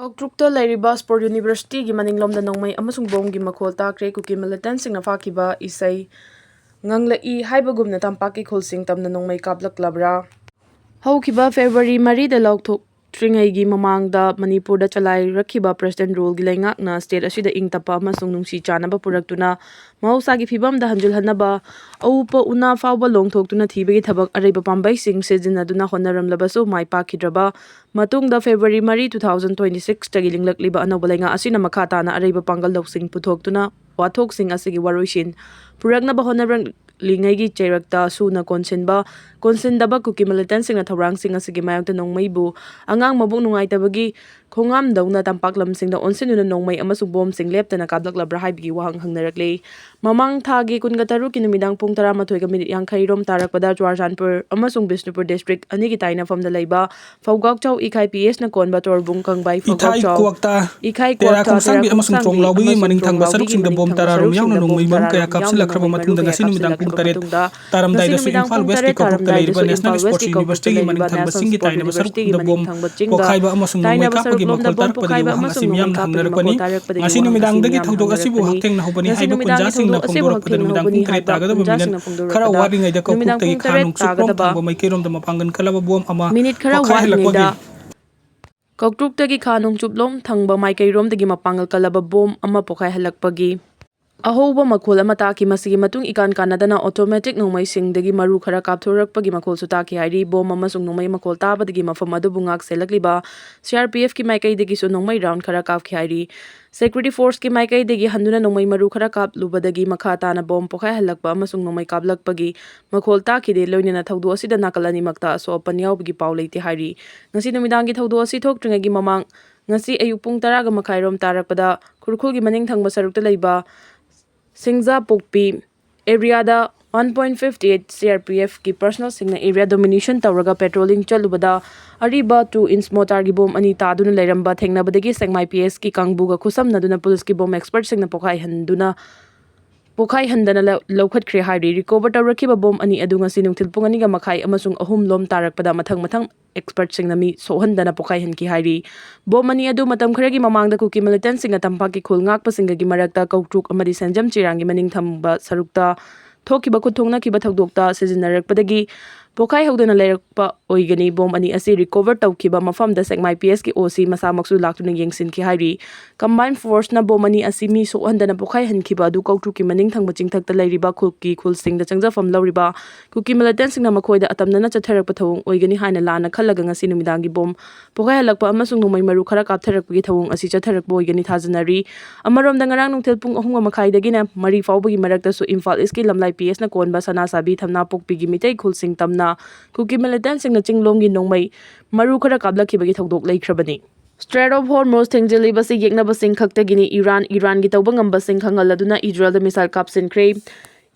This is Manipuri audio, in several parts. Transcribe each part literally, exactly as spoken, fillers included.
ꯀꯣꯛꯇ꯭ꯔꯨꯛꯇ ꯂꯩꯔꯤꯕ ꯁ꯭ꯄꯣꯔꯠ ꯌꯨꯅꯤꯚꯔꯁꯤꯇꯤꯒꯤ ꯃꯅꯤꯡꯂꯣꯝꯗ ꯅꯣꯡꯃꯩ ꯑꯃꯁꯨꯡ ꯕꯣꯝꯒꯤ ꯃꯈꯣꯜ ꯇꯥꯈ꯭ꯔꯦ꯫ ꯀꯨꯀꯤ ꯃꯤꯂꯤꯇꯦꯟꯠꯁꯤꯡꯅ ꯐꯥꯈꯤꯕ ꯏꯁꯩ ꯉꯪꯂꯛꯏ ꯍꯥꯏꯕꯒꯨꯝꯅ ꯇꯝꯄꯥꯛꯀꯤ ꯈꯨꯜꯁꯤꯡ ꯇꯝꯅ ꯅꯣꯡꯃꯩ ꯀꯥꯞꯂꯛꯂꯕ꯭ꯔꯥ? ꯍꯧꯈꯤꯕ ꯐꯦꯕ꯭ꯔꯨꯋꯥꯔꯤ ꯃꯔꯤꯗ ꯂꯥꯎꯊꯣꯛꯇ꯭ꯔꯤꯉꯩꯒꯤ ꯃꯃꯥꯡꯗ ꯃꯅꯤꯄꯨꯔꯗ ꯆꯂꯥꯏꯔꯛꯈꯤꯕ president ruleꯒꯤ ꯂꯩꯉꯥꯛꯅ state ꯑꯁꯤꯗ ꯏꯪ ꯇꯞꯄ ꯑꯃꯁꯨꯡ ꯅꯨꯡꯁꯤ ꯆꯥꯟꯅꯕ ꯄꯨꯔꯛꯇꯨꯅ ꯃꯍꯧꯁꯥꯒꯤ ꯐꯤꯕꯝꯗ ꯍꯟꯖꯤꯜꯍꯟꯅꯕ ꯑꯎꯞꯄ ꯎꯅꯥ ꯐꯥꯎꯕ ꯂꯣꯡꯊꯣꯛꯇꯨꯅ ꯊꯤꯕꯒꯤ ꯊꯕꯛ ꯑꯔꯩꯕ ꯄꯥꯝꯕꯩꯁꯤꯡ ꯁꯤꯖꯤꯟꯅꯗꯨꯅ ꯍꯣꯠꯅꯔꯝꯂꯕꯁꯨ ꯃꯥꯏ ꯄꯥꯛꯈꯤꯗ꯭ꯔꯕ ꯃꯇꯨꯡꯗ ꯐꯦꯕ꯭ꯔꯨꯋꯥꯔꯤ ꯃꯔꯤ, two thousand twenty sixꯇꯒꯤ ꯂꯤꯡꯂꯛꯂꯤꯕ ꯑꯅꯧꯕ ꯂꯩꯉꯥꯛ ꯑꯁꯤꯅ ꯃꯈꯥ ꯇꯥꯅ ꯑꯔꯩꯕ ꯄꯥꯡꯒꯜ ꯂꯧꯁꯤꯡ ꯄꯨꯊꯣꯛꯇꯨꯅ ꯋꯥꯊꯣꯛꯁꯤꯡ ꯑꯁꯤꯒꯤ ꯋꯥꯔꯣꯏꯁꯤꯟ ꯄꯨꯔꯛꯅꯕ ꯍꯣꯠꯅꯔꯛꯂꯤꯉꯩꯒꯤ ꯆꯩꯔꯛꯇ ꯁꯨꯅ ꯀꯣꯟꯁꯤꯟꯕ, ꯀꯣꯟꯁꯤꯟꯗꯕ ꯀꯨꯀꯤ ꯃꯤꯂꯤꯇꯦꯟꯠꯁꯤꯡꯅ ꯊꯧꯔꯥꯡꯁꯤꯡ ꯑꯁꯤꯒꯤ ꯃꯥꯌꯣꯛꯇ ꯅꯣꯡꯃꯩꯕꯨ ꯑꯉꯥꯡ ꯃꯕꯨꯛ ꯅꯨꯡꯉꯥꯏꯇꯕꯒꯤ ꯈꯣꯡꯉꯥꯝꯗꯧꯅ ꯇꯝꯄꯥꯛ ꯂꯝꯁꯤꯡꯗ ꯑꯣꯟꯁꯤꯟꯗꯨꯅ ꯅꯣꯡꯃꯩ ꯑꯃꯁꯨꯡ ꯕꯣꯝꯁꯤꯡ ꯂꯦꯞꯇꯅ ꯀꯥꯞꯂꯛꯂꯕ꯭ꯔꯥ ꯍꯥꯏꯕꯒꯤ ꯋꯥꯍꯪ ꯍꯪꯅꯔꯛꯂꯤ꯫ ꯃꯃꯥꯡ ꯊꯥꯒꯤ ꯀꯨꯟꯒ ꯇꯔꯨꯛꯀꯤ ꯅꯨꯃꯤꯗꯥꯡ ꯄꯨꯡ ꯇꯔꯥꯃꯥꯊꯣꯏꯒ ꯃꯤꯅꯤꯠ ꯌꯥꯡꯈꯩ ꯔꯣꯝ ꯇꯥꯔꯛꯄꯗ ꯆꯨꯔꯥꯆꯥꯟꯄꯨꯔ ꯑꯃꯁꯨꯡ ꯕꯤꯁꯅꯨꯄꯨꯔ district ꯑꯅꯤꯒꯤ ꯇꯥꯏꯅꯐꯝꯗ ꯂꯩꯕ ꯐꯧꯒꯥꯛꯆꯥꯎ ꯏꯈꯥꯏ P S ꯅ ꯀꯣꯟꯕ ꯇꯣꯔꯕꯨꯡ ꯀꯪꯕꯥꯏ ꯏꯊꯥꯏ ꯐꯧꯒꯥꯛꯆꯥꯎ ꯀ꯭ꯋꯥꯛꯇ, ꯏꯈꯥꯏ ꯇꯦꯔꯥ ꯀ꯭ꯋꯥꯛꯇ, ꯈꯣꯡꯁꯥꯡꯕꯤ ꯇꯦꯔꯥ ꯑꯃꯁꯨꯡ ꯈꯣꯡꯁꯥꯡꯕꯤ ꯇ꯭ꯔꯣꯡꯂꯥꯎꯕꯤꯒꯤ ꯑꯃꯁꯨꯡ ꯃꯅꯤꯡ ꯊꯪꯕ ꯇ꯭ꯔꯣꯡꯂꯥꯎꯕꯤꯒꯤ ꯁꯔꯨꯛꯁꯤꯡꯗ ꯃꯅꯤꯡ ꯕꯣꯝ ꯊꯪꯕ ꯇꯔꯥꯔꯣꯝ ꯁꯔꯨꯛꯁꯤꯡꯗ ꯌꯥꯎꯅ ꯕꯣꯝ ꯅꯣꯡꯃꯩ ꯃꯔꯨꯝ ꯀꯌꯥ ꯇꯔꯥꯔꯣꯝ ꯌꯥꯎꯅ ꯀꯥꯞꯁꯤꯜꯂꯛꯈ꯭ꯔꯕ ꯅꯣꯡꯃꯩ ꯃꯇꯨꯡꯗ ꯃꯔꯨꯝ ꯉꯁꯤ ꯀꯌꯥ ꯅꯨꯃꯤꯗꯥꯡ ꯄꯨꯡ ꯀꯥꯞꯁꯤꯜꯂꯛꯈ꯭ꯔꯕ ꯇꯔꯦꯠ ꯃꯇꯨꯡꯗ ꯇꯥꯔꯝꯗꯥꯏꯗꯁꯨ ꯇꯥꯔꯝꯗꯥꯏꯗꯁꯨ ꯏꯝꯐꯥꯜ ꯏꯝꯐꯥꯜ West ꯀꯤ ꯀꯣꯛꯇ꯭ꯔꯨꯛꯇ ꯂꯩꯔꯤꯕ West ꯀꯤ National ꯀꯣꯛꯇ꯭ꯔꯨꯛꯇ Sports ꯂꯩꯔꯤꯕ University ꯒꯤ National ꯃꯅꯤꯡ ꯊꯪꯕ Sports ꯆꯤꯡꯒꯤ University ꯒꯤ ꯇꯥꯏꯅꯕ ꯃꯅꯤꯡ ꯁꯔꯨꯛꯇ ꯊꯪꯕ ꯕꯣꯝ ꯆꯤꯡꯗ ꯄꯣꯈꯥꯏꯕ ꯑꯃꯁꯨꯡ ꯇꯥꯏꯅꯕ ꯅꯣꯡꯃꯩ ꯁꯔꯨꯛꯂꯣꯝꯗ ꯀꯥꯞꯄꯒꯤ ꯕꯣꯝ ꯋꯥꯈꯜ ꯄꯣꯈꯥꯏꯕ ꯇꯥꯔꯛꯄꯗꯒꯤ ꯑꯃꯁꯨꯡ ꯋꯥꯍꯪ ꯅꯣꯡꯃꯩ ꯑꯁꯤ ꯀꯥꯞꯄꯒꯤ ꯃꯤꯌꯥꯝꯅ ꯋꯥꯈꯜ ꯍꯪꯅꯔꯛꯄꯅꯤ꯫ ꯇꯥꯔꯛꯄꯗꯒꯤ ꯉꯁꯤ ꯋꯥꯍꯪ ꯅꯨꯃꯤꯗꯥꯡꯗꯒꯤ ꯑꯁꯤ ꯊꯧꯗꯣꯛ ꯃꯤꯌꯥꯝꯅ ꯑꯁꯤꯕꯨ ꯍꯪꯅꯔꯛꯄꯅꯤ꯫ ꯍꯛꯊꯦꯡꯅꯍꯧꯕꯅꯤ ꯉꯁꯤ ꯍꯥꯏꯕ ꯅꯨꯃꯤꯗꯥꯡꯒꯤ ꯀꯨꯟꯖꯥꯁꯤꯡꯅ ꯊꯧꯗꯣꯛ ꯑꯁꯤꯕꯨ ꯐꯣꯡꯗꯣꯔꯛꯄꯗ ꯍꯛꯊꯦꯡꯅ ꯅꯨꯃꯤꯗꯥꯡ ꯄꯨꯡ ꯍꯧꯕꯅꯤ ꯇꯔꯦꯠ ꯍꯥꯏꯕ ꯇꯥꯒꯗꯕ ꯀꯨꯟꯖꯥꯁꯤꯡꯅ ꯃꯤꯅꯠ ꯈꯔ ꯐꯣꯡꯗꯣꯔꯛꯄꯗ ꯋꯥꯠꯂꯤꯉꯩꯗ ꯅꯨꯃꯤꯗꯥꯡ ꯀꯣꯛꯇ꯭ꯔꯨꯛꯇꯒꯤ ꯄꯨꯡ ꯈꯥ ꯇꯔꯦꯠ ꯅꯣꯡꯆꯨꯞꯂꯣꯝ ꯇꯥꯒꯗꯕ ꯊꯪꯕ ꯃꯥꯏꯀꯩꯔꯣꯝꯗ ꯃꯄꯥꯡꯒꯜ ꯀꯜꯂꯕ ꯕꯣꯝ ꯑꯃ ꯃꯤꯅꯤꯠ ꯈꯔ ꯄꯣꯈꯥꯏꯍꯜꯂꯛꯄꯒꯤ ꯋꯥꯠꯂꯤꯉꯩꯗ ꯀꯣꯛꯇ꯭ꯔꯨꯛꯇꯒꯤ ꯈꯥ ꯅꯣꯡꯆꯨꯞꯂꯣꯝ ꯊꯪꯕ ꯃꯥꯏꯀꯩꯔꯣꯝꯗꯒꯤ ꯃꯄꯥꯡꯒꯜ ꯀꯜꯂꯕ ꯕꯣꯝ ꯑꯃ ꯄꯣꯈꯥꯏꯍꯜꯂꯛꯄꯒꯤ ꯑꯍꯧꯕ ꯃꯈꯣꯜ ꯑꯃ ꯇꯥꯈꯤ꯫ ꯃꯁꯤꯒꯤ ꯃꯇꯨꯡ ꯏꯀꯥꯟ ꯀꯥꯟꯅꯗꯅ automatic ꯅꯣꯡꯃꯩꯁꯤꯡꯗꯒꯤ ꯃꯔꯨ ꯈꯔ ꯀꯥꯞꯊꯣꯔꯛꯄꯒꯤ ꯃꯈꯣꯜꯁꯨ ꯇꯥꯈꯤ ꯍꯥꯏꯔꯤ꯫ ꯕꯣꯝ ꯑꯃꯁꯨꯡ ꯅꯣꯡꯃꯩ ꯃꯈꯣꯜ ꯇꯥꯕꯗꯒꯤ ꯃꯐꯝ ꯑꯗꯨꯕꯨ ꯉꯥꯛ ꯁꯦꯜꯂꯛꯂꯤꯕ C R P F ꯀꯤ ꯃꯥꯏꯀꯩꯗꯒꯤꯁꯨ ꯅꯣꯡꯃꯩ round ꯈꯔ ꯀꯥꯞꯈꯤ ꯍꯥꯏꯔꯤ꯫ Security force ꯀꯤ ꯃꯥꯏꯀꯩꯗꯒꯤ ꯍꯟꯗꯨꯅ ꯅꯣꯡꯃꯩ ꯃꯔꯨ ꯈꯔ ꯀꯥꯞꯂꯨꯕꯗꯒꯤ ꯃꯈꯥ ꯇꯥꯅ ꯕꯣꯝ ꯄꯣꯈꯥꯏꯍꯜꯂꯛꯄ ꯑꯃꯁꯨꯡ ꯅꯣꯡꯃꯩ ꯀꯥꯞꯂꯛꯄꯒꯤ ꯃꯈꯣꯜ ꯇꯥꯈꯤꯗꯦ꯫ ꯂꯣꯏꯅꯅ ꯊꯧꯗꯣꯛ ꯑꯁꯤꯗ ꯅꯥꯀꯜ ꯑꯅꯤꯃꯛꯇ ꯑꯁꯣꯛ ꯑꯄꯟ ꯌꯥꯎꯕꯒꯤ ꯄꯥꯎ ꯂꯩꯇꯦ ꯍꯥꯏꯔꯤ꯫ ꯉꯁꯤ ꯅꯨꯃꯤꯗꯥꯡꯒꯤ ꯊꯧꯗꯣꯛ ꯑꯁꯤ ꯊꯣꯛꯇ꯭ꯔꯤꯉꯩꯒꯤ ꯃꯃꯥꯡ ꯉꯁꯤ ꯑꯌꯨꯛ ꯄꯨꯡ ꯇꯔꯥꯒ ꯃꯈꯥꯏꯔꯣꯝ ꯇꯥꯔꯛꯄꯗ ꯈꯨꯔꯈꯨꯜꯒꯤ ꯃꯅꯤꯡ ꯊꯪꯕ ꯁꯔꯨꯛꯇ ꯂꯩꯕ ꯁꯤꯡꯖꯥꯄꯣꯛꯄꯤ area ꯗ one point fifty eight C R P F ꯀꯤ personnel ꯁꯤꯡꯅ area domination ꯇꯧꯔꯒ patrolling ꯆꯠꯂꯨꯕꯗ ꯑꯔꯤꯕ two inch mortar ꯒꯤ ꯕꯣꯝ ꯑꯅꯤ ꯇꯥꯗꯨꯅ ꯂꯩꯔꯝꯕ ꯊꯦꯡꯅꯕꯗꯒꯤ ꯁꯦꯛꯃꯥꯏ P S ꯀꯤ ꯀꯥꯡꯕꯨꯒ ꯈꯨꯠꯁꯝꯅꯗꯨꯅ ꯄꯨꯂꯤꯁꯀꯤ ꯕꯣꯝ expert ꯁꯤꯡꯅ ꯄꯣꯈꯥꯏꯍꯟꯗꯨꯅ ꯄꯣꯈꯥꯏꯍꯟꯗꯅ ꯂꯧ-, ꯂꯧꯈꯠꯈ꯭ꯔꯦ ꯍꯥꯏꯔꯤ꯫ ꯔꯤꯀꯣꯚꯔ ꯇꯧꯔꯛꯈꯤꯕ ꯕꯣꯝ ꯑꯅꯤ ꯑꯗꯨ ꯉꯁꯤ ꯅꯨꯡꯊꯤꯜ ꯄꯨꯡ ꯑꯅꯤꯒ ꯃꯈꯥꯏ ꯑꯃꯁꯨꯡ ꯑꯍꯨꯝ ꯂꯣꯝ ꯇꯥꯔꯛꯄꯗ ꯃꯊꯪ ꯃꯊꯪ ꯑꯦꯛꯁꯄꯔꯠꯁꯤꯡꯅ ꯃꯤ ꯁꯣꯛꯍꯟꯗꯅ ꯄꯣꯈꯥꯏꯍꯟꯈꯤ ꯍꯥꯏꯔꯤ꯫ ꯕꯣꯝ ꯑꯅꯤ ꯑꯗꯨ ꯃꯇꯝ ꯈꯔꯒꯤ ꯃꯃꯥꯡꯗ ꯀꯨꯀꯤ ꯃꯤꯂꯤꯇꯦꯟꯁꯤꯡꯅ ꯇꯝꯄꯥꯛꯀꯤ ꯈꯨꯜ ꯉꯥꯛꯄꯁꯤꯡꯒꯤ ꯃꯔꯛꯇ ꯀꯧꯇ꯭ꯔꯨꯛ ꯑꯃꯗꯤ ꯁꯦꯟꯖꯝ ꯆꯤꯔꯥꯡꯒꯤ ꯃꯅꯤꯡ ꯊꯪꯕ ꯁꯔꯨꯛꯇ ꯊꯣꯛꯈꯤꯕ ꯈꯨꯠ ꯊꯣꯛꯅꯈꯤꯕ ꯊꯧꯗꯣꯛꯇ ꯁꯤꯖꯤꯟꯅꯔꯛꯄꯗꯒꯤ ꯄꯣꯈꯥꯏꯍꯧꯗꯅ ꯂꯩꯔꯛꯄ ꯑꯣꯏꯒꯅꯤ꯫ ꯕꯣꯝ ꯑꯅꯤ ꯑꯁꯤ ꯔꯤꯀꯣꯚꯔ ꯇꯧꯈꯤꯕ ꯃꯐꯝꯗ ꯁꯦꯛꯃꯥꯏ ꯄꯤ ꯑꯦꯁꯀꯤ ꯑꯣ ꯁꯤ ꯃꯁꯥꯃꯛꯁꯨ ꯂꯥꯛꯇꯨꯅ ꯌꯦꯡꯁꯤꯟꯈꯤ ꯍꯥꯏꯔꯤ꯫ ꯀꯝꯕꯥꯏꯟ ꯐꯣꯔꯁꯅ ꯕꯣꯝ ꯑꯅꯤ ꯑꯁꯤ ꯃꯤ ꯁꯣꯛꯍꯟꯗꯅ ꯄꯣꯈꯥꯏꯍꯟꯈꯤꯕ ꯑꯗꯨ ꯀꯧꯇ꯭ꯔꯨꯛꯀꯤ ꯃꯅꯤꯡ ꯊꯪꯕ ꯆꯤꯡꯊꯛꯇ ꯂꯩꯔꯤꯕ ꯀꯨꯀꯤ ꯈꯨꯜꯁꯤꯡꯗ ꯆꯪꯖꯐꯝ ꯂꯧꯔꯤꯕ ꯀꯨꯀꯤ ꯃꯤꯂꯤꯇꯦꯟꯁꯤꯡꯅ ꯃꯈꯣꯏꯗ ꯑꯇꯝꯅꯅ ꯆꯠꯊꯔꯛꯄ ꯊꯧꯑꯣꯡ ꯑꯣꯏꯒꯅꯤ ꯍꯥꯏꯅ ꯂꯥꯟꯅ ꯈꯜꯂꯒ ꯉꯁꯤ ꯅꯨꯃꯤꯗꯥꯡꯒꯤ ꯕꯣꯝ ꯄꯣꯈꯥꯏꯍꯜꯂꯛꯄ ꯑꯃꯁꯨꯡ ꯅꯣꯡꯃꯩ ꯃꯔꯨ ꯈꯔ ꯀꯥꯞꯊꯔꯛꯄꯒꯤ ꯊꯧꯑꯣꯡ ꯑꯁꯤ ꯆꯠꯊꯔꯛꯄ ꯑꯣꯏꯒꯅꯤ ꯊꯥꯖꯅꯔꯤ꯫ ꯑꯃꯔꯣꯝꯗ, ꯉꯔꯥꯡ ꯅꯨꯡꯊꯤꯜ ꯄꯨꯡ ꯑꯍꯨꯝ ꯃꯈꯥꯏꯗꯒꯤꯅ ꯃꯔꯤ ꯐꯥꯎꯕꯒꯤ ꯃꯔꯛꯇꯁꯨ ꯏꯝꯐꯥꯜ ꯏꯁꯀꯤ ꯂꯝꯂꯥꯏ ꯄꯤ ꯑꯦꯁꯅ ꯀꯣꯟꯕ ꯁꯅꯥꯁꯥꯕꯤ ꯊꯝꯅꯥꯄꯣꯛꯄꯤꯒꯤ ꯃꯤꯇꯩ ꯈꯨꯜꯁꯤꯡ ꯇꯝꯅ ꯀꯨꯀꯤ ꯃꯤꯂꯤꯇꯦꯟꯁꯤꯡꯅ ꯆꯤꯡꯂꯣꯝꯒꯤ ꯅꯣꯡꯃꯩ ꯃꯔꯨ ꯈꯔ ꯀꯥꯞꯂꯛꯈꯤꯕꯒꯤ ꯊꯧꯗꯣꯛ ꯂꯩꯈ꯭ꯔꯕꯅꯤ꯫ ꯁ꯭ꯇ꯭ꯔꯦꯠ ꯑꯣꯐ ꯍꯣꯔꯃꯨꯖ ꯊꯤꯡꯖꯤꯜꯂꯤꯕꯁꯤ ꯌꯦꯛꯅꯕꯁꯤꯡ ꯈꯛꯇꯒꯤꯅꯤ꯫ ꯏꯔꯥꯟ, ꯏꯔꯥꯟꯒꯤ ꯇꯧꯕ ꯉꯝꯕꯁꯤꯡ ꯈꯪꯍꯜꯂꯗꯨꯅ ꯏꯖꯔꯦꯜꯗ ꯃꯤꯁꯥꯏꯜ ꯀꯥꯞꯁꯤꯟꯈ꯭ꯔꯦ꯫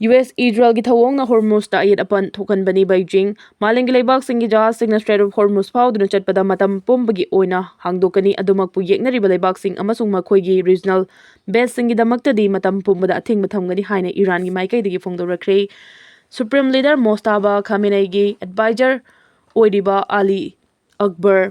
ꯌꯨ ꯑꯦꯁ ꯏꯖꯔꯦꯜꯒꯤ ꯊꯧꯑꯣꯡꯅ ꯍꯣꯔꯃꯨꯖꯇ ꯑꯌꯦꯠ ꯑꯄꯟ ꯊꯣꯛꯍꯟꯕꯅꯤ꯫ ꯕꯩꯖꯤꯡ, ꯃꯥꯂꯦꯝꯒꯤ ꯂꯩꯕꯥꯛꯁꯤꯡꯒꯤ ꯖꯍꯥꯖꯁꯤꯡꯅ ꯁ꯭ꯇ꯭ꯔꯦꯠ ꯑꯣꯐ ꯍꯣꯔꯃꯨꯖ ꯐꯥꯎꯗꯨꯅ ꯆꯠꯄꯗ ꯃꯇꯝ ꯄꯨꯝꯕꯒꯤ ꯑꯣꯏꯅ ꯍꯥꯡꯗꯣꯛꯀꯅꯤ꯫ ꯑꯗꯨꯃꯛꯄꯨ ꯌꯦꯛꯅꯔꯤꯕ ꯂꯩꯕꯥꯛꯁꯤꯡ ꯑꯃꯁꯨꯡ ꯃꯈꯣꯏꯒꯤ ꯔꯤꯖꯅꯦꯜ ꯕꯦꯁꯁꯤꯡꯒꯤꯗꯃꯛꯇꯗꯤ ꯃꯇꯝ ꯄꯨꯝꯕꯗ ꯑꯊꯤꯡꯕ ꯊꯝꯒꯅꯤ ꯍꯥꯏꯅ ꯏꯔꯥꯟꯒꯤ ꯃꯥꯏꯀꯩꯗꯒꯤ ꯐꯣꯡꯗꯣꯔꯛꯈ꯭ꯔꯦ꯫ ꯁꯨꯄ꯭ꯔꯤꯝ ꯂꯤꯗꯔ ꯃꯣꯁꯇꯥꯕꯥ ꯈꯥꯃꯦꯅꯩꯒꯤ ꯑꯦꯗꯚꯥꯏꯖꯔ ꯑꯣꯏꯔꯤꯕ ꯑꯂꯤ ꯑꯛꯕꯔ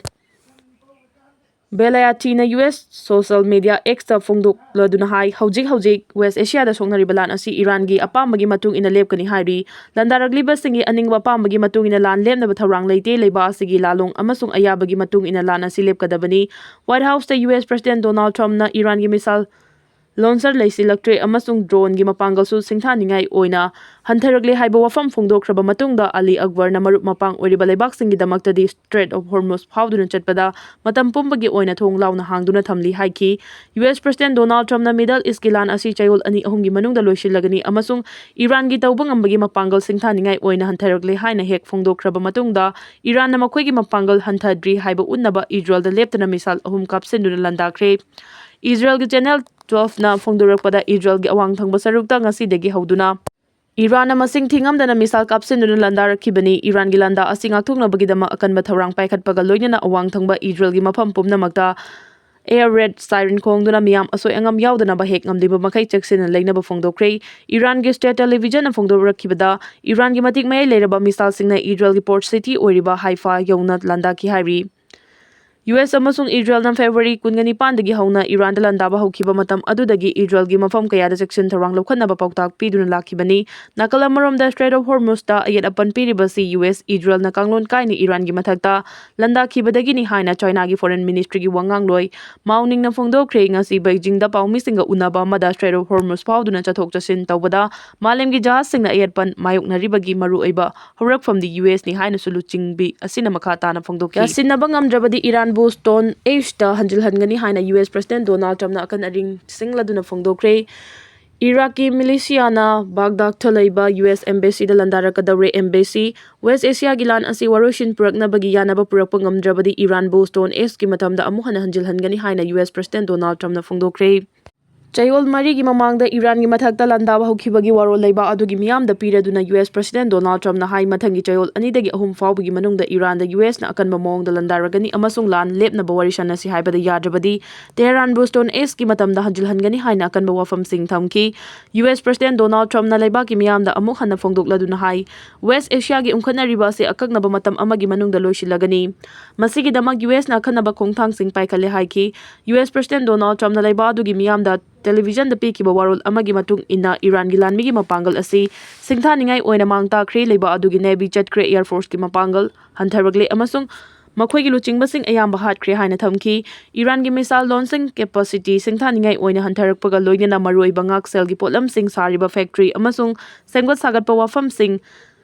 ꯕꯦꯂꯥꯌꯥꯇꯤꯅ ꯌꯨ ꯑꯦꯁ ꯁꯣꯁꯤꯌꯦꯜ ꯃꯤꯗꯤꯌꯥ ꯑꯦꯛꯁꯇ ꯐꯣꯡꯗꯣꯛꯂꯗꯨꯅ ꯍꯥꯏ, ꯍꯧꯖꯤꯛ ꯍꯧꯖꯤꯛ ꯋꯦꯁ ꯑꯦꯁꯤꯌꯥꯗ ꯁꯣꯛꯅꯔꯤꯕ ꯂꯥꯟ ꯑꯁꯤ ꯏꯔꯥꯟꯒꯤ ꯑꯄꯥꯝꯕꯒꯤ ꯃꯇꯨꯡ ꯏꯟꯅ ꯂꯦꯞꯀꯅꯤ ꯍꯥꯏꯔꯤ꯫ ꯂꯥꯟꯗꯥꯔꯛꯂꯤꯕꯁꯤꯡꯒꯤ ꯑꯅꯤꯡꯕ ꯑꯄꯥꯝꯕꯒꯤ ꯃꯇꯨꯡ ꯏꯟꯅ ꯂꯥꯟ ꯂꯦꯞꯅꯕ ꯊꯧꯔꯥꯡ ꯂꯩꯇꯦ꯫ ꯂꯩꯕꯥꯛ ꯑꯁꯤꯒꯤ ꯂꯥꯂꯣꯡ ꯑꯃꯁꯨꯡ ꯑꯌꯥꯕꯒꯤ ꯃꯇꯨꯡ ꯏꯟꯅ ꯂꯥꯟ ꯑꯁꯤ ꯂꯦꯞꯀꯗꯕꯅꯤ꯫ ꯋꯥꯏꯠ ꯍꯥꯎꯁꯇ ꯌꯨ ꯑꯦꯁ ꯄ꯭ꯔꯁꯤꯗꯦꯟ ꯗꯣꯅꯥꯜꯗ ꯇ꯭ꯔꯝꯞꯅ ꯏꯔꯥꯟꯒꯤ ꯃꯤꯁꯥꯏꯜ ꯂꯣꯟꯁꯔ ꯂꯩꯁꯤꯜꯂꯛꯇ꯭ꯔꯦ ꯑꯃꯁꯨꯡ ꯗ꯭ꯔꯣꯟꯒꯤ ꯃꯄꯥꯡꯒꯜꯁꯨ ꯁꯤꯡꯊꯥꯅꯤꯡꯉꯥꯏ ꯑꯣꯏꯅ ꯍꯟꯊꯔꯛꯂꯦ ꯍꯥꯏꯕ ꯋꯥꯐꯝ ꯐꯣꯡꯗꯣꯛꯈ꯭ꯔꯕ ꯃꯇꯨꯡꯗ, ꯑꯂꯤ ꯑꯛꯕꯔꯅ ꯃꯔꯨꯞ ꯃꯄꯥꯡ ꯑꯣꯏꯔꯤꯕ ꯂꯩꯕꯥꯛꯁꯤꯡꯒꯤꯗꯃꯛꯇꯗꯤ ꯁ꯭ꯇ꯭ꯔꯦꯠ ꯑꯣꯐ ꯍꯣꯔꯃꯨꯖ ꯐꯥꯎꯗꯨꯅ ꯆꯠꯄꯗ ꯃꯇꯝ ꯄꯨꯝꯕꯒꯤ ꯑꯣꯏꯅ ꯊꯣꯡ ꯂꯥꯎꯅ ꯍꯥꯡꯗꯨꯅ ꯊꯝꯂꯤ ꯍꯥꯏꯈꯤ꯫ ꯌꯨ ꯑꯦꯁ ꯄ꯭ꯔꯁꯤꯗꯦꯟ ꯗꯣꯅꯥꯜꯗ ꯇ꯭ꯔꯝꯞꯅ ꯃꯤꯗꯜ ꯏꯁꯀꯤ ꯂꯥꯟ ꯑꯁꯤ ꯆꯌꯣꯜ ꯑꯅꯤ ꯑꯍꯨꯝꯒꯤ ꯃꯅꯨꯡꯗ ꯂꯣꯏꯁꯤꯜꯂꯒꯅꯤ ꯑꯃꯁꯨꯡ ꯏꯔꯥꯟꯒꯤ ꯇꯧꯕ ꯉꯝꯕꯒꯤ ꯃꯄꯥꯡꯒꯜ ꯁꯤꯡꯊꯥꯅꯤꯡꯉꯥꯏ ꯑꯣꯏꯅ ꯍꯟꯊꯔꯛꯂꯦ ꯍꯥꯏꯅ ꯍꯦꯛ ꯐꯣꯡꯗꯣꯛꯈ꯭ꯔꯕ ꯃꯇꯨꯡꯗ, ꯏꯔꯥꯟꯅ ꯃꯈꯣꯏꯒꯤ ꯃꯄꯥꯡꯒꯜ ꯍꯟꯊꯗ꯭ꯔꯤ ꯍꯥꯏꯕ ꯎꯠꯅꯕ ꯏꯖꯔꯦꯜꯗ ꯂꯦꯞꯇꯅ ꯃꯤꯁꯥꯏꯜ ꯑꯍꯨꯝ ꯀꯥꯞꯁꯤꯟꯗꯨꯅ ꯂꯥꯟꯗꯥꯈ꯭ꯔꯦ꯫ ꯏꯖꯔꯦꯜꯒꯤ ꯆꯦꯅꯦꯜ ꯇꯨꯋꯦꯜꯐꯅ ꯐꯣꯡꯗꯣꯔꯛꯄꯗ, ꯏꯖꯔꯦꯜꯒꯤ ꯑꯋꯥꯡ ꯊꯪꯕ ꯁꯔꯨꯛꯇ ꯉꯁꯤꯗꯒꯤ ꯍꯧꯗꯨꯅ ꯏꯔꯥꯟꯅ ꯃꯁꯤꯡ ꯊꯤꯉꯝꯗꯅ ꯃꯤꯁꯥꯏꯜ ꯀꯥꯞꯁꯤꯟꯗꯨꯅ ꯂꯥꯟꯗꯥꯔꯛꯈꯤꯕꯅꯤ꯫ ꯏꯔꯥꯟꯒꯤ ꯂꯥꯟꯗꯥ ꯑꯁꯤ ꯉꯥꯛꯊꯣꯛꯅꯕꯒꯤꯗꯃꯛ ꯑꯀꯟꯕ ꯊꯧꯔꯥꯡ ꯄꯥꯏꯈꯠꯄꯒ ꯂꯣꯏꯅꯅ ꯑꯋꯥꯡ ꯊꯪꯕ ꯏꯖꯔꯦꯜꯒꯤ ꯃꯐꯝ ꯄꯨꯝꯅꯃꯛꯇ air raid siren ꯈꯣꯡꯗꯨꯅ ꯃꯤꯌꯥꯝ ꯑꯁꯣꯏ ꯑꯉꯥꯝ ꯌꯥꯎꯗꯅꯕ ꯍꯦꯛ ꯉꯝꯂꯤꯕ ꯃꯈꯩ ꯆꯦꯛꯁꯤꯟꯅ ꯂꯩꯅꯕ ꯐꯣꯡꯗꯣꯛꯈ꯭ꯔꯦ꯫ ꯏꯔꯥꯟꯒꯤ state television ꯅ ꯐꯣꯡꯗꯣꯔꯛꯈꯤꯕꯗ, ꯏꯔꯥꯟꯒꯤ ꯃꯇꯤꯛ ꯃꯌꯥꯏ ꯂꯩꯔꯕ missile ꯁꯤꯡꯅ ꯏꯖꯔꯦꯜꯒꯤ port city ꯑꯣꯏꯔꯤꯕ ꯍꯥꯏꯐꯥ ꯌꯧꯅ ꯂꯥꯟꯗꯥꯈꯤ ꯍꯥꯏꯔꯤ꯫ ꯌꯨ ꯑꯦꯁ ꯑꯃꯁꯨꯡ ꯏꯖꯔꯦꯜꯅ ꯐꯦꯕ꯭ꯔꯨꯋꯥꯔꯤ ꯀꯨꯟꯒ ꯅꯤꯄꯥꯟꯗꯒꯤ ꯍꯧꯅ ꯏꯔꯥꯟꯗ ꯂꯥꯟꯗꯥꯕ ꯍꯧꯈꯤꯕ ꯃꯇꯝ ꯑꯗꯨꯗꯒꯤ ꯏꯖꯔꯦꯜꯒꯤ ꯃꯐꯝ ꯀꯌꯥꯗ ꯆꯦꯛꯁꯤꯟ ꯊꯧꯔꯥꯡ ꯂꯧꯈꯠꯅꯕ ꯄꯥꯎꯇꯥꯛ ꯄꯤꯗꯨꯅ ꯂꯥꯛꯈꯤꯕꯅꯤ꯫ ꯅꯥꯀꯜ ꯑꯃꯔꯣꯝꯗ, Strait of Hormuz ꯇ ꯑꯌꯦꯠ ꯑꯄꯟ ꯄꯤꯔꯤꯕꯁꯤ ꯌꯨ ꯑꯦꯁ ꯏꯖꯔꯦꯜꯅ ꯀꯥꯡꯂꯣꯟ ꯀꯥꯏꯅ ꯏꯔꯥꯟꯒꯤ ꯃꯊꯛꯇ ꯂꯥꯟꯗꯥꯈꯤꯕꯗꯒꯤꯅꯤ ꯍꯥꯏꯅ ꯆꯥꯏꯅꯥꯒꯤ foreign ministry ꯒꯤ ꯋꯥꯉꯥꯡꯂꯣꯏ ꯃꯥꯎ ꯅꯤꯡꯅ ꯐꯣꯡꯗꯣꯛꯈ꯭ꯔꯦ꯫ ꯉꯁꯤ ꯕꯩꯖꯤꯡꯗ ꯄꯥꯎꯃꯤꯁꯤꯡꯒ ꯎꯅꯕ ꯑꯃꯗ Strait of Hormuz ꯐꯥꯎꯗꯨꯅ ꯆꯠꯊꯣꯛ ꯆꯠꯁꯤꯟ ꯇꯧꯕꯗ ꯃꯥꯂꯦꯝꯒꯤ ꯖꯍꯥꯖꯁꯤꯡꯅ ꯑꯌꯦꯠꯄꯟ ꯃꯥꯌꯣꯛꯅꯔꯤꯕꯒꯤ ꯃꯔꯨꯑꯣꯏꯕ ꯍꯧꯔꯛꯐꯝꯗꯤ ꯌꯨ ꯑꯦꯁ ꯅꯤ ꯍꯥꯏꯅꯁꯨ ꯂꯨꯆꯤꯡꯕꯤ ꯑꯁꯤꯅ ꯃꯈꯥ ꯇꯥꯅ ꯐꯣꯡꯗꯣꯛꯈꯤ꯫ ꯌꯥꯁꯤꯟꯅꯕ ꯉꯝꯗ꯭ꯔꯕꯗꯤ ꯏꯔꯥꯟꯕꯨ Strait of Hormuz ꯇ ꯍꯟꯖꯤꯜꯍꯟꯒꯅꯤ ꯍꯥꯏꯅ U S President Donald Trump ꯅ ꯑꯀꯟ ꯑꯔꯤꯡ ꯁꯤꯡꯂꯗꯨꯅ ꯐꯣꯡꯗꯣꯛꯈ꯭ꯔꯦ꯫ ꯏꯔꯥꯛꯀꯤ ꯃꯤꯂꯤꯁꯤꯌꯥꯅ ꯕꯥꯒꯗꯥꯗꯇ ꯂꯩꯕ ꯌꯨ ꯑꯦꯁ embassy ꯗ ꯂꯥꯟꯗꯥꯔꯛꯀꯗꯧꯔꯦ꯫ Embassy, West Asia ꯒꯤ ꯂꯥꯟ ꯑꯁꯤ ꯋꯥꯔꯣꯏꯁꯤꯟ ꯄꯨꯔꯛꯅꯕꯒꯤ ꯌꯥꯅꯕ ꯄꯨꯔꯛꯄ ꯉꯝꯗ꯭ꯔꯕꯗꯤ ꯏꯔꯥꯟꯕꯨ Stone Age ꯀꯤ ꯃꯇꯝꯗ ꯑꯃꯨꯛ ꯍꯟꯅ ꯍꯟꯖꯤꯜꯍꯟꯒꯅꯤ ꯍꯥꯏꯅ U S President Donald Trump ꯅ ꯐꯣꯡꯗꯣꯛꯈ꯭ꯔꯦ꯫ ꯆꯌꯣꯜ ꯃꯔꯤꯒꯤ ꯃꯃꯥꯡꯗ ꯏꯔꯥꯟꯒꯤ ꯃꯊꯛꯇ ꯂꯥꯟꯗꯥꯕ ꯍꯧꯈꯤꯕꯒꯤ ꯋꯥꯔꯣꯜ ꯂꯩꯕꯥꯛ ꯑꯗꯨꯒꯤ ꯃꯤꯌꯥꯝꯗ ꯄꯤꯔꯗꯨꯅ U S President Donald Trump ꯅ ꯍꯥꯏ, ꯃꯊꯪꯒꯤ ꯆꯌꯣꯜ ꯑꯅꯤꯗꯒꯤ ꯑꯍꯨꯝ ꯐꯥꯎꯕꯒꯤ ꯃꯅꯨꯡꯗ ꯏꯔꯥꯟꯗ ꯌꯨ ꯑꯦꯁ ꯅ ꯑꯀꯟꯕ ꯃꯑꯣꯡꯗ ꯂꯥꯟꯗꯥꯔꯒꯅꯤ ꯑꯃꯁꯨꯡ ꯂꯥꯟ ꯂꯦꯞꯅꯕ ꯋꯥꯔꯤ ꯁꯥꯟꯅꯁꯤ ꯍꯥꯏꯕꯗ ꯌꯥꯗ꯭ꯔꯕꯗꯤ ꯇꯦꯍꯔꯥꯟꯕꯨ Stone Age ꯀꯤ ꯃꯇꯝꯗ ꯍꯟꯖꯤꯜꯍꯟꯒꯅꯤ ꯍꯥꯏꯅ ꯑꯀꯟꯕ ꯋꯥꯐꯝꯁꯤꯡ ꯊꯝꯈꯤ꯫ U S President Donald Trump ꯅ ꯂꯩꯕꯥꯛꯀꯤ ꯃꯤꯌꯥꯝꯗ ꯑꯃꯨꯛ ꯍꯟꯅ ꯐꯣꯡꯗꯣꯛꯂꯗꯨꯅ ꯍꯥꯏ, West Asia ꯒꯤ ꯎꯪꯈꯠꯅꯔꯤꯕ ꯑꯁꯤ ꯑꯀꯛꯅꯕ ꯃꯇꯝ ꯑꯃꯒꯤ ꯃꯅꯨꯡꯗ ꯂꯣꯏꯁꯤꯜꯂꯒꯅꯤ꯫ ꯃꯁꯤꯒꯤꯗꯃꯛ ꯌꯨ ꯑꯦꯁ ꯅ ꯑꯈꯟꯅꯕ ꯈꯣꯡꯊꯥꯡꯁꯤꯡ ꯄꯥꯏꯈꯠꯂꯦ ꯍꯥꯏꯈꯤ꯫ U S President Donald Trump ꯅ ꯂꯩꯕꯥꯛ ꯑꯗꯨꯒꯤ ꯃꯤꯌꯥꯝꯗ television ꯗ ꯄꯤꯈꯤꯕ ꯋꯥꯔꯣꯜ ꯑꯃꯒꯤ ꯃꯇꯨꯡ ꯏꯟꯅ, ꯏꯔꯥꯟꯒꯤ ꯂꯥꯟꯃꯤꯒꯤ ꯃꯄꯥꯡꯒꯜ ꯑꯁꯤ ꯁꯤꯡꯊꯥꯅꯤꯡꯉꯥꯏ ꯑꯣꯏꯅ ꯃꯥꯡ ꯇꯥꯛꯈ꯭ꯔꯦ, ꯂꯩꯕꯥꯛ ꯑꯗꯨꯒꯤ navy ꯆꯠꯈ꯭ꯔꯦ, air force ꯀꯤ ꯃꯄꯥꯡꯒꯜ ꯍꯟꯊꯔꯛꯂꯦ ꯑꯃꯁꯨꯡ ꯃꯈꯣꯏꯒꯤ ꯂꯨꯆꯤꯡꯕꯁꯤꯡ ꯑꯌꯥꯝꯕ ꯍꯥꯠꯈ꯭ꯔꯦ ꯍꯥꯏꯅ ꯊꯝꯈꯤ꯫ ꯏꯔꯥꯟꯒꯤ missile launching capacity ꯁꯤꯡꯊꯥꯅꯤꯡꯉꯥꯏ ꯑꯣꯏꯅ ꯍꯟꯊꯔꯛꯄꯒ ꯂꯣꯏꯅꯅ ꯃꯔꯨꯑꯣꯏꯕ ꯉꯥꯛꯁꯦꯜꯒꯤ ꯄꯣꯠꯂꯝꯁꯤꯡ ꯁꯥꯔꯤꯕ factory ꯑꯃꯁꯨꯡ ꯁꯦꯝꯒꯠ ꯁꯥꯒꯠꯄ ꯋꯥꯐꯝꯁꯤꯡ,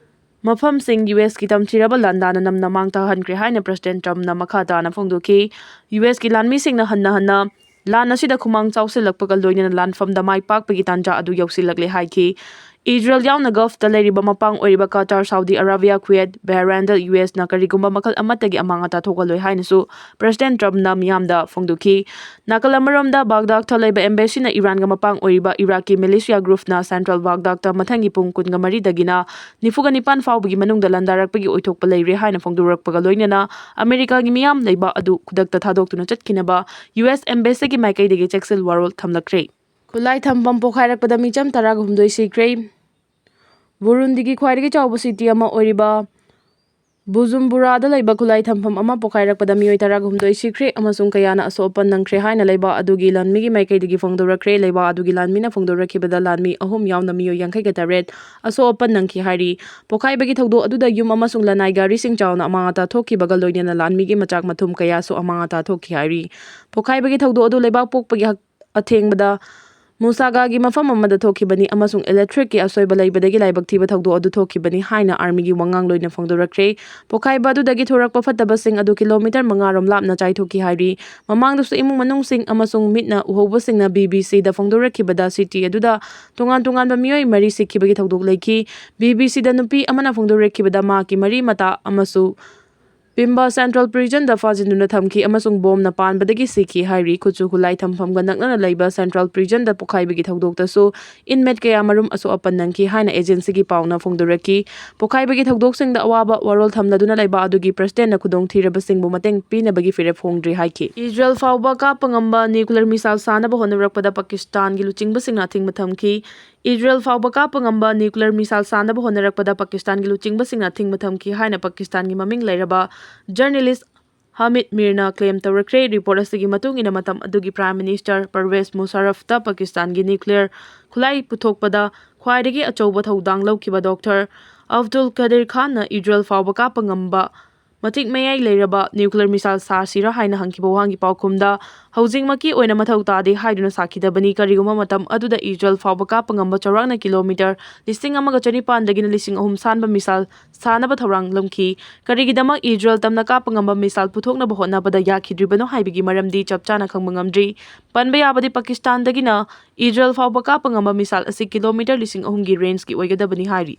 ꯃꯐꯝꯁꯤꯡ ꯌꯨ ꯑꯦꯁ ꯀꯤ ꯇꯝꯊꯤꯔꯕ ꯂꯥꯟꯗꯥꯅ ꯅꯝꯅ ꯃꯥꯡ ꯇꯥꯛꯍꯟꯈ꯭ꯔꯦ ꯍꯥꯏꯅ President Trump ꯅ ꯃꯈꯥ ꯇꯥꯅ ꯐꯣꯡꯗꯣꯛꯈꯤ꯫ ꯌꯨ ꯑꯦꯁ ꯀꯤ ꯂꯥꯟꯃꯤꯁꯤꯡꯅ ꯍꯟꯅ ꯍꯟꯅ ꯂꯥꯟ ꯑꯁꯤꯗ ꯈꯨꯃꯥꯡ ꯆꯥꯎꯁꯤꯜꯂꯛꯄꯒ ꯂꯣꯏꯅꯅ ꯂꯥꯟꯐꯝꯗ ꯃꯥꯏ ꯄꯥꯛꯄꯒꯤ ꯇꯥꯟꯖꯥ ꯑꯗꯨ ꯌꯧꯁꯤꯜꯂꯛꯂꯦ ꯍꯥꯏꯈꯤ꯫ ꯏꯖꯔꯦꯜ ꯌꯥꯎꯅ ꯒꯜꯐꯇ ꯂꯩꯔꯤꯕ ꯃꯄꯥꯡ ꯑꯣꯏꯔꯤꯕ ꯀꯇꯥꯔ, ꯁꯥꯎꯗꯤ ꯑꯔꯥꯕꯤꯌꯥ, ꯀꯨꯋꯦꯠ, ꯕꯍꯔꯥꯏꯟꯗ ꯌꯨ ꯑꯦꯁꯅ ꯀꯔꯤꯒꯨꯝꯕ ꯃꯈꯜ ꯑꯃꯠꯇꯒꯤ ꯑꯃꯥꯡ ꯑꯇꯥ ꯊꯣꯛꯍꯜꯂꯣꯏ ꯍꯥꯏꯅꯁꯨ ꯄ꯭ꯔꯦꯁꯤꯗꯦꯟꯠ ꯇ꯭ꯔꯝꯞꯅ ꯃꯤꯌꯥꯝꯗ ꯐꯣꯡꯗꯣꯛꯈꯤ꯫ ꯅꯥꯀꯜ ꯑꯃꯔꯣꯝꯗ, ꯕꯥꯒꯗꯥꯗꯇ ꯂꯩꯕ ꯑꯦꯝꯕꯦꯁꯤꯅ ꯏꯔꯥꯟꯒ ꯃꯄꯥꯡ ꯑꯣꯏꯔꯤꯕ ꯏꯔꯥꯛꯀꯤ ꯃꯤꯂꯤꯁꯤꯌꯥ ꯒ꯭ꯔꯨꯞꯅ ꯁꯦꯟꯇ꯭ꯔꯦꯜ ꯕꯥꯒꯗꯥꯗꯇ ꯃꯊꯪꯒꯤ ꯄꯨꯡ ꯀꯨꯟꯒ ꯃꯔꯤꯗꯒꯤꯅ ꯅꯤꯐꯨꯒ ꯅꯤꯄꯥꯟ ꯐꯥꯎꯕꯒꯤ ꯃꯅꯨꯡꯗ ꯂꯥꯟꯗꯥꯔꯛꯄꯒꯤ ꯑꯣꯏꯊꯣꯛꯄ ꯂꯩꯔꯦ ꯍꯥꯏꯅ ꯐꯣꯡꯗꯣꯔꯛꯄꯒ ꯂꯣꯏꯅꯅ ꯑꯃꯦꯔꯤꯀꯥꯒꯤ ꯃꯤꯌꯥꯝ ꯂꯩꯕ ꯑꯗꯨ ꯈꯨꯗꯛꯇ ꯊꯥꯗꯣꯛꯇꯨꯅ ꯆꯠꯈꯤꯅꯕ ꯌꯨ ꯑꯦꯁ ꯑꯦꯝꯕꯦꯁꯤꯒꯤ ꯃꯥꯏꯀꯩꯗꯒꯤ ꯆꯦꯛꯁꯤꯜ ꯋꯥꯔꯣꯜ ꯊꯝꯂꯛꯈ꯭ꯔꯦ꯫ ꯈꯨꯠꯂꯥꯏ ꯊꯝꯐꯝ ꯄꯣꯈꯥꯏꯔꯛꯄꯗ ꯃꯤꯆꯝ ꯇꯔꯥꯒ ꯍꯨꯝꯗꯣꯏ ꯁꯤꯈ꯭ꯔꯦ꯫ ꯕꯨꯔꯨꯟꯗꯤꯒꯤ ꯈ꯭ꯋꯥꯏꯗꯒꯤ ꯆꯥꯎꯕ ꯁꯤꯇꯤ ꯑꯃ ꯑꯣꯏꯔꯤꯕ ꯕꯨꯖꯨꯝꯕꯨꯔꯥꯗ ꯂꯩꯕ ꯈꯨꯠꯂꯥꯏ ꯊꯝꯐꯝ ꯑꯃ ꯄꯣꯈꯥꯏꯔꯛꯄꯗ ꯃꯤꯑꯣꯏ ꯇꯔꯥꯒ ꯍꯨꯝꯗꯣꯏ ꯁꯤꯈ꯭ꯔꯦ ꯑꯃꯁꯨꯡ ꯀꯌꯥꯅ ꯑꯁꯣꯛ ꯑꯄꯟ ꯅꯪꯈ꯭ꯔꯦ ꯍꯥꯏꯅ ꯂꯩꯕꯥꯛ ꯑꯗꯨꯒꯤ ꯂꯥꯟꯃꯤꯒꯤ ꯃꯥꯏꯀꯩꯗꯒꯤ ꯐꯣꯡꯗꯣꯔꯛꯈ꯭ꯔꯦ꯫ ꯂꯩꯕꯥꯛ ꯑꯗꯨꯒꯤ ꯂꯥꯟꯃꯤꯅ ꯐꯣꯡꯗꯣꯔꯛꯈꯤꯕꯗ ꯂꯥꯟꯃꯤ ꯑꯍꯨꯝ ꯌꯥꯎꯅ ꯃꯤꯑꯣꯏ ꯌꯥꯡꯈꯩꯒ ꯇꯔꯦꯠ ꯑꯁꯣꯛ ꯑꯄꯟ ꯅꯪꯈꯤ ꯍꯥꯏꯔꯤ꯫ ꯄꯣꯈꯥꯏꯕꯒꯤ ꯊꯧꯗꯣꯛ ꯑꯗꯨꯗ ꯌꯨꯝ ꯑꯃꯁꯨꯡ ꯂꯅꯥꯏ ꯒꯥꯔꯤꯁꯤꯡ ꯆꯥꯎꯅ ꯑꯃꯥꯡ ꯑꯇꯥ ꯊꯣꯛꯈꯤꯕꯒ ꯂꯣꯏꯅꯅ ꯂꯥꯟꯃꯤꯒꯤ ꯃꯆꯥꯛ ꯃꯊꯨꯝ ꯀꯌꯥꯁꯨ ꯑꯃꯥꯡ ꯑꯇꯥ ꯊꯣꯛꯈꯤ ꯍꯥꯏꯔꯤ꯫ ꯄꯣꯈꯥꯏꯕꯒꯤ ꯊꯧꯗꯣꯛ ꯑꯗꯨ ꯂꯩꯕꯥꯛ ꯄꯣꯛꯄꯒꯤ ꯍꯛ-, ꯑꯊꯦꯡꯕꯗ ꯃꯨꯁꯥꯒꯥꯒꯤ ꯃꯐꯝ ꯑꯃꯗ ꯊꯣꯛꯈꯤꯕꯅꯤ ꯑꯃꯁꯨꯡ ꯏꯂꯦꯛꯇ꯭ꯔꯤꯛꯀꯤ ꯑꯁꯣꯏꯕ ꯂꯩꯕꯗꯒꯤ ꯂꯥꯏꯕꯛ ꯊꯤꯕ ꯊꯧꯗꯣꯛ ꯑꯗꯨ ꯊꯣꯛꯈꯤꯕꯅꯤ ꯍꯥꯏꯅ ꯑꯥꯔꯃꯤꯒꯤ ꯋꯥꯉꯥꯡꯂꯣꯏꯅ ꯐꯣꯡꯗꯣꯔꯛꯈ꯭ꯔꯦ꯫ ꯄꯣꯈꯥꯏꯕ ꯑꯗꯨꯗꯒꯤ ꯊꯣꯔꯛꯄ ꯐꯠꯇꯕꯁꯤꯡ ꯑꯗꯨ ꯀꯤꯂꯣꯃꯤꯇꯔ ꯃꯉꯥ ꯔꯣꯝ ꯂꯥꯞꯅ ꯆꯥꯏꯊꯣꯛꯈꯤ ꯍꯥꯏꯔꯤ꯫ ꯃꯃꯥꯡꯗꯁꯨ ꯏꯃꯨꯡ ꯃꯅꯨꯡꯁꯤꯡ ꯑꯃꯁꯨꯡ ꯃꯤꯠꯅ ꯎꯍꯧꯕꯁꯤꯡꯅ ꯕꯤ ꯕꯤ ꯁꯤꯗ ꯐꯣꯡꯗꯣꯔꯛꯈꯤꯕꯗ ꯁꯤꯇꯤ ꯑꯗꯨꯗ ꯇꯣꯉꯥꯟ ꯇꯣꯉꯥꯟꯕ ꯃꯤꯑꯣꯏ ꯃꯔꯤ ꯁꯤꯈꯤꯕꯒꯤ ꯊꯧꯗꯣꯛ ꯂꯩꯈꯤ꯫ ꯕꯤ ꯕꯤ ꯁꯤꯗ ꯅꯨꯄꯤ ꯑꯃꯅ ꯐꯣꯡꯗꯣꯔꯛꯈꯤꯕꯗ ꯃꯍꯥꯛꯀꯤ ꯃꯔꯤ ꯃꯇꯥ ꯑꯃꯁꯨ ꯄꯤꯝꯕꯥ ꯁꯦꯟꯇ꯭ꯔꯦꯜ ꯄ꯭ꯔꯤꯖꯟꯗ ꯐꯥꯖꯤꯟꯗꯨꯅ ꯊꯝꯈꯤ ꯑꯃꯁꯨꯡ ꯕꯣꯝꯅ ꯄꯥꯟꯕꯗꯒꯤ ꯁꯤꯈꯤ ꯍꯥꯏꯔꯤ꯫ ꯈꯨꯠꯁꯨ ꯈꯨꯠꯂꯥꯏ ꯊꯝꯐꯝꯒ ꯅꯛꯅꯅ ꯂꯩꯕ ꯁꯦꯟꯇ꯭ꯔꯦꯜ ꯄ꯭ꯔꯤꯖꯟꯗ ꯄꯣꯈꯥꯏꯕꯒꯤ ꯊꯧꯗꯣꯛꯇꯁꯨ ꯏꯟꯃꯦꯠ ꯀꯌꯥ ꯃꯔꯨꯝ ꯑꯁꯣꯛ ꯑꯄꯟ ꯅꯪꯈꯤ ꯍꯥꯏꯅ ꯑꯦꯖꯦꯟꯁꯤꯒꯤ ꯄꯥꯎꯅ ꯐꯣꯡꯗꯣꯔꯛꯈꯤ꯫ ꯄꯣꯈꯥꯏꯕꯒꯤ ꯊꯧꯗꯣꯛꯁꯤꯡꯗ ꯑꯋꯥꯕ ꯋꯥꯔꯣꯜ ꯊꯝꯂꯗꯨꯅ ꯂꯩꯕꯥꯛ ꯑꯗꯨꯒꯤ ꯄ꯭ꯔꯁꯤꯗꯦꯟꯠꯅ ꯈꯨꯗꯣꯡꯊꯤꯔꯕꯁꯤꯡꯕꯨ ꯃꯇꯦꯡ ꯄꯤꯅꯕꯒꯤ ꯐꯤꯔꯦꯞ ꯐꯣꯡꯗ꯭ꯔꯤ ꯍꯥꯏꯈꯤ꯫ ꯏꯖꯔꯦꯜ ꯐꯥꯎꯕ ꯀꯥꯞꯄ ꯉꯝꯕ ꯅ꯭ꯌꯨꯀ꯭ꯂꯤꯌꯔ ꯃꯤꯁꯥꯏꯜ ꯁꯥꯅꯕ ꯍꯣꯠꯅꯔꯛꯄꯗ ꯄꯥꯀꯤꯁꯇꯥꯟꯒꯤ ꯂꯨꯆꯤꯡꯕꯁꯤꯡꯅ ꯑꯊꯤꯡꯕ ꯊꯝꯈꯤ꯫ ꯏꯖꯔꯦꯜ ꯐꯥꯎꯕ ꯀꯥꯞꯄ ꯉꯝꯕ ꯅ꯭ꯌꯨꯀ꯭ꯂꯤꯌꯔ ꯃꯤꯁꯥꯏꯜ ꯁꯥꯅꯕ ꯍꯣꯠꯅꯔꯛꯄꯗ ꯄꯥꯀꯤꯁꯇꯥꯟꯒꯤ ꯂꯨꯆꯤꯡꯕꯁꯤꯡꯅ ꯑꯊꯤꯡꯕ ꯊꯝꯈꯤ ꯍꯥꯏꯅ ꯄꯥꯀꯤꯁꯇꯥꯟꯒꯤ ꯃꯃꯤꯡ ꯂꯩꯔꯕ ꯖꯔꯅꯦꯂꯤꯁ ꯍꯃꯤꯗ ꯃꯤꯔꯅ ꯀ꯭ꯂꯦꯝ ꯇꯧꯔꯛꯈ꯭ꯔꯦ꯫ ꯔꯤꯄꯣꯔꯠ ꯑꯁꯤꯒꯤ ꯃꯇꯨꯡ ꯏꯟꯅ, ꯃꯇꯝ ꯑꯗꯨꯒꯤ ꯄ꯭ꯔꯥꯏꯝ ꯃꯤꯅꯤꯁꯇꯔ ꯄꯔꯋꯦꯖ ꯃꯨꯁꯥꯔꯐꯇ ꯄꯥꯀꯤꯁꯇꯥꯟꯒꯤ ꯅ꯭ꯌꯨꯀ꯭ꯂꯤꯌꯔ ꯈꯨꯠꯂꯥꯏ ꯄꯨꯊꯣꯛꯄꯗ ꯈ꯭ꯋꯥꯏꯗꯒꯤ ꯑꯆꯧꯕ ꯊꯧꯗꯥꯡ ꯂꯧꯈꯤꯕ ꯗꯣꯛꯇꯔ ꯑꯕꯗꯨꯜ ꯀꯗꯤꯔ ꯈꯥꯟꯅ ꯏꯖꯔꯦꯜ ꯐꯥꯎꯕ ꯀꯥꯞꯄ ꯉꯝꯕ ꯃꯇꯤꯛ ꯃꯌꯥꯏ ꯂꯩꯔꯕ ꯅ꯭ꯌꯨꯀ꯭ꯂꯤꯌꯔ ꯃꯤꯁꯥꯏꯜ ꯁꯥꯁꯤꯔꯥ ꯍꯥꯏꯅ ꯍꯪꯈꯤꯕ ꯋꯥꯍꯪꯒꯤ ꯄꯥꯎꯈꯨꯝꯗ, ꯍꯧꯖꯤꯛꯃꯛꯀꯤ ꯑꯣꯏꯅ ꯃꯊꯧ ꯇꯥꯗꯦ ꯍꯥꯏꯗꯨꯅ ꯁꯥꯈꯤꯗꯕꯅꯤ꯫ ꯀꯔꯤꯒꯨꯝꯕ ꯃꯇꯝ ꯑꯗꯨꯗ ꯏꯖꯔꯦꯜ ꯐꯥꯎꯕ ꯀꯥꯞꯄ ꯉꯝꯕ ꯆꯥꯎꯔꯥꯛꯅ ꯀꯤꯂꯣꯃꯤꯇꯔ ꯂꯤꯁꯤꯡ ꯑꯃꯒ ꯆꯅꯤꯄꯥꯟꯗꯒꯤꯅ ꯂꯤꯁꯤꯡ ꯑꯍꯨꯝ ꯁꯥꯟꯕ ꯃꯤꯁꯥꯏꯜ ꯁꯥꯅꯕ ꯊꯧꯔꯥꯡ ꯂꯝꯈꯤ꯫ ꯀꯔꯤꯒꯤꯗꯃꯛ ꯏꯖꯔꯦꯜ ꯇꯝꯅ ꯀꯥꯞꯄ ꯉꯝꯕ ꯃꯤꯁꯥꯏꯜ ꯄꯨꯊꯣꯛꯅꯕ ꯍꯣꯠꯅꯕꯗ ꯌꯥꯈꯤꯗ꯭ꯔꯤꯕꯅꯣ ꯍꯥꯏꯕꯒꯤ ꯃꯔꯝꯗꯤ ꯆꯞ ꯆꯥꯅ ꯈꯪꯕ ꯉꯝꯗ꯭ꯔꯤ꯫ ꯄꯟꯕ ꯌꯥꯕꯗꯤ ꯄꯥꯀꯤꯁꯇꯥꯟꯗꯒꯤꯅ ꯏꯖꯔꯦꯜ ꯐꯥꯎꯕ ꯀꯥꯞꯄ ꯉꯝꯕ ꯃꯤꯁꯥꯏꯜ ꯑꯁꯤ ꯀꯤꯂꯣꯃꯤꯇꯔ ꯂꯤꯁꯤꯡ ꯑꯍꯨꯝꯒꯤ ꯔꯦꯟꯖꯀꯤ ꯑꯣꯏꯒꯗꯕꯅꯤ ꯍꯥꯏꯔꯤ꯫